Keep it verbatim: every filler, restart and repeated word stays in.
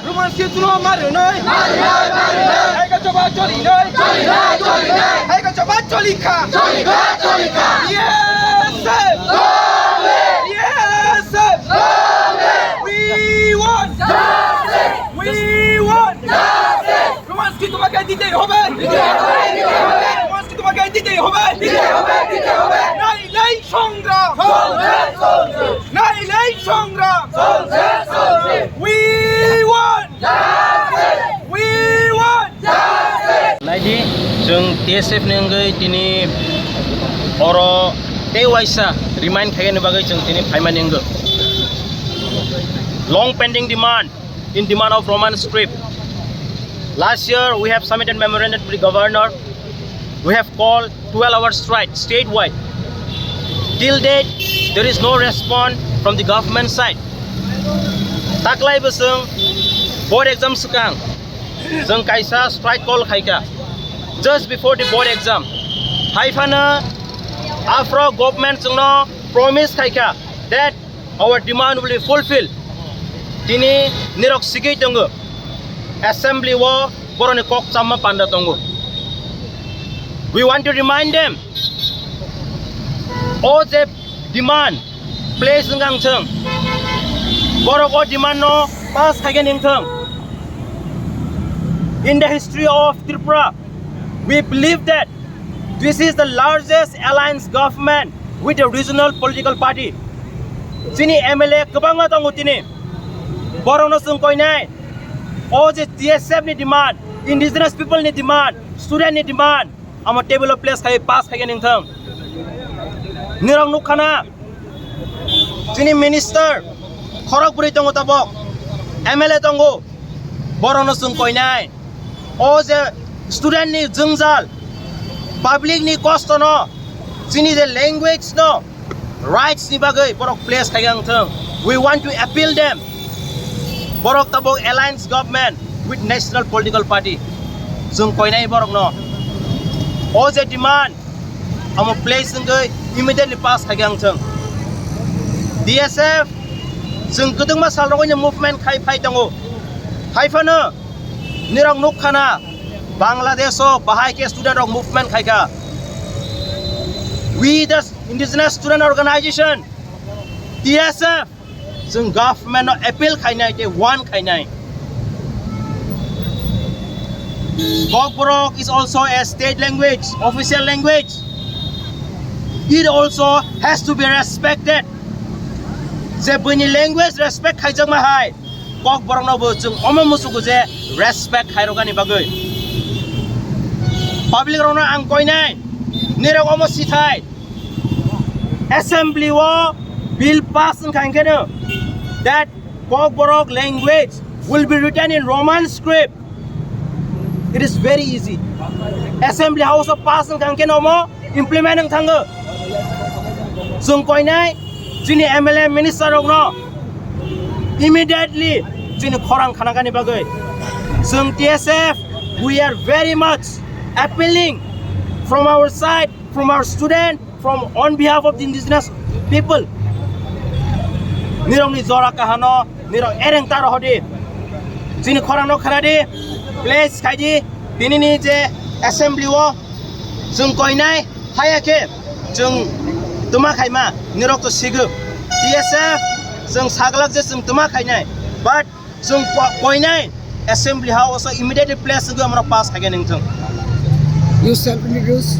Roman Script no marinai. Marinai, marinai. Hai ka choba choli nai. Choli nai, choli nai. Hai ka choba choli kha. Choli kha, choli kha. Yes, sir. Yes, sir. We want justice. We want justice. Roman Script তোমাকে দিতেই হবে। দিতেই হবে, দিতেই হবে। Roman Script তোমাকে দিতেই হবে। দিতেই হবে, দিতেই হবে। নাইলে সংগ্রাম। চলবে, চলবে। নাইলে সংগ্রাম। চলবে, চলবে। We want justice. We want justice. Naidi, chwng T S F ni wngwi tini oro tei waisa remind khainani bagwi chwng tini phaimani wngwi. Long pending demand in demand of Roman script. Last year, we have submitted memorandum to the governor. We have called twelve hour strike statewide. Till date, there is no response from the government side. Taklai bwswng board exam swkang, chwng kaisa strike call khaikha just before the board exam. Hai phano afro government chwngno promise khaikha that our demand will be fulfilled. Tini nirok sigwi tongo. Assembly o boroni kok chamma panda tongo. We want to remind them, o je demand place wngkang thung, borok o demand no pass khaikhe ning thung. In the history of Tripura, we believe that this is the largest alliance government with a regional political party. Chini M L A kwbangma tongo tini. Borokno chwng koinai. O je T S F ni demand, indigenous people ni demand, student ni demand, amo table o place khai pass khai ning thang. Nirok nukha na. Chini minister khorok bwrwi tongo tabok. M L A tongo. Borokno chwng koinai. O je student ni jwngjal, public ni kosto no, chini je language no, rights ni bagwi borok place khai ang thung. We want to appeal them. Borok tabok alliance government with national political party. Chwng koinai borok no. O je demand, amo place wngwi immediately pass khai ang thung. D S F, chwng kwdwngma sal rogwi movement khai phai tongo. Hai phano, nirok nukha na, Bangladesh o bahai khe student rok movement khaikha. We the Indigenous Student Organization, T S F, chwng government no appeal khainai tei warn khainai. Kokborok is also a state language, official language. It also has to be respected. Je buini language respect khaijakma hai, Kokborokno bo chwng omo muchugo je respect khairokani bagwi. Public rokno ang koinai, nirok omo sithai. Assembly o bill pass wngkha hwnkhe no, that Kokborok language will be written in Roman script. It is very easy. Assembly House o pass wngkha hwnkhe no omo implement wng thango. Chwng koinai chini M L A minister rokno immediately chini khorang khanakani bagwi. Chwng T S F, we are very much appealing from our side, from our student, from on behalf of the indigenous people. Nirokni jora kahano, nirok ereng taro hodi. Chini khorang no khara di, please khai di, tini ni je assembly o chwng koinai, haya khe chwng tuma khaima, nirok to sigo. T S F, chwng saglak je chwng tuma khainai, but chwng ko-, koinai assembly house o immediately place wngwi amrok pass khaikhe nangthung. You self introduce.